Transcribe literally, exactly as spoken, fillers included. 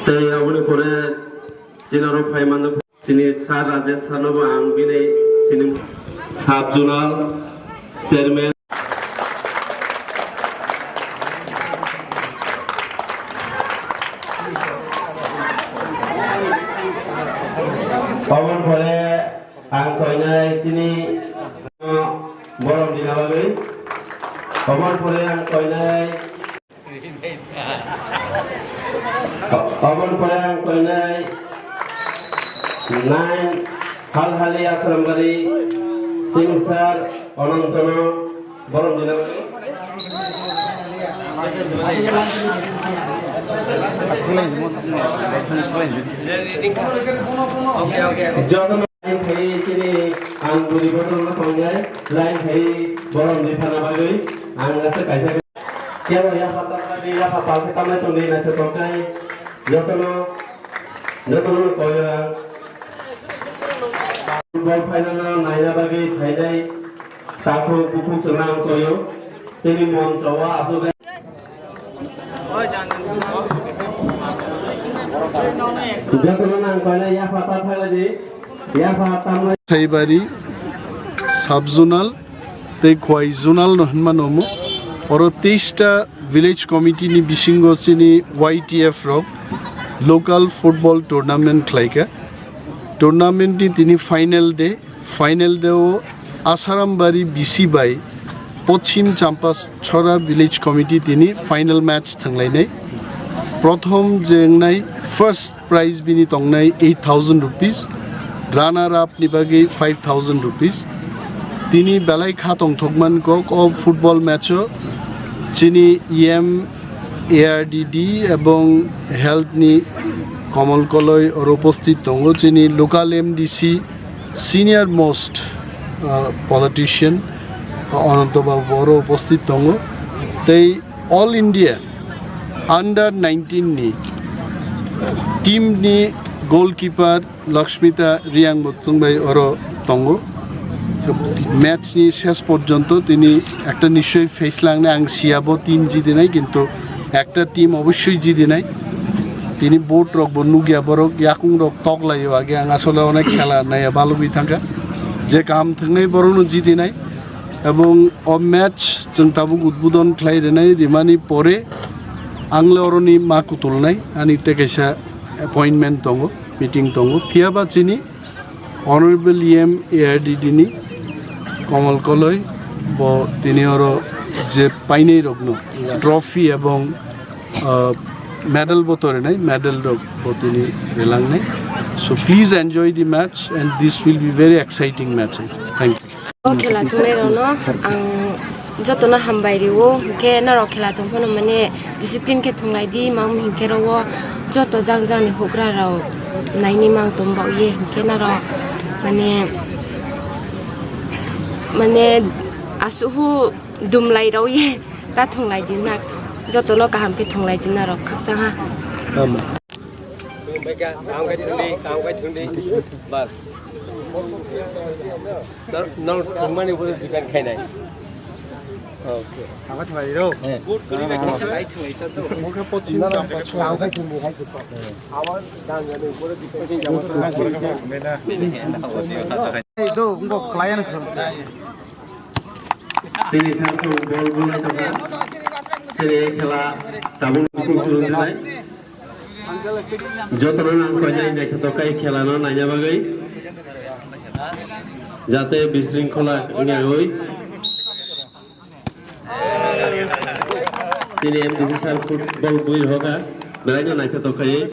Tei aboni pore chini oro phai manjak chini sir Rajesh sir no bo ang bini chini sub zonal chairman. Aboni pore ang koinai chini borom dina bagwi. Aboni pore ang koinai Aboni pore ang koinai nine Halhali Asrambari Singsar Onontono borom dina. Jotono line khai chini ang buri botorno tongnai line khai borom di thana bagwi ang aswk kaisa. Kebo yapha tamnai, yapha palkhe tamnai tongdi naithotok khe. Jotono, jotono no koyo ang. Football final no naina bagwi phainai takhuk bukhuk chwngno ang koyo. Chini moncho o aswk. Jotono nang koinai yapha ta thaglai di. Yapha tamnai. Saibari sub zonal tei Khowai zonal no hinma nomo. Oro teis ta village committee ni bisingo chini Y T F rok local football tournament khlaikha. Tournament ni tini final day, final day o Asarambari B C bai Pochim Champachhara village committee tini final match thwnglainai. Prothom je wngnai first prize bini tongnai eight thousand rupees, runner up ni bagwi five thousand rupees. Tini belai kha tongthokman kok o football match o chini E M A R D D ebong health ni Komol Koloi oro upasthit tongo, chini local M D C senior most, uh, politician, uh, Ananto Babu oro upasthit tongo. Tei All India under nineteen ni team ni goalkeeper Lakshmita Riang bo chwngbai oro tongo. Match ni ses porjonto tini ekta nischoi face langnai, ang siya bo team jidinai, kintu ekta team obossoi jidinai. Tini board rok bo nukya, borok yakung rok tok laio, age ang asole onek khela naiya balugwi thangkha. Je kaham thwngnai borokno jidinai. Ebong o match chwng tabuk udbodon khlai rwnai, rimani pore ang le oroni ma kutulnai, ani tei kaisa appointment tongo, meeting tongo. Phiya ba chini Honorable E M A R D D ni Komol Koloi bo tini oro je painai rokno trophy ebong, uh, medal bo torinai, medal rok bo tini rilangnai. So please enjoy the match and this will be very exciting match, I think. Thank you. O khela thwngnairokno ang jotono hambai rio, hinkhe norok khela thwng phano mane discipline khe thwnglai di, mamo hinkhe oro joto jang jangni hugrarok naini mang tong bao ye, hinkhe norok mane, mane aswk dumlai rw ye ta thwnglai di na, jotono kaham khe thwnglai di norok khakchang ha. Kaham khe thwng di, kaham khe thwng di. Bas. Nang, nang thwngmani bo depend khainai. Okay. Kaham khe thwngmani rw. Eh. Kaham khe thwngmani rw. Kaham khe thwngmani rw. Ei, do, wngkha client khe. Chini samsung bol bulai tongkha. Chini khela tabuk kusung kusung jinai. Jotono nang koinai naithotok khe khela no naina bagwi. Jate bisringkhola wngya oi. Chini M D C sir football bui hoka. Belai no naithotok khe.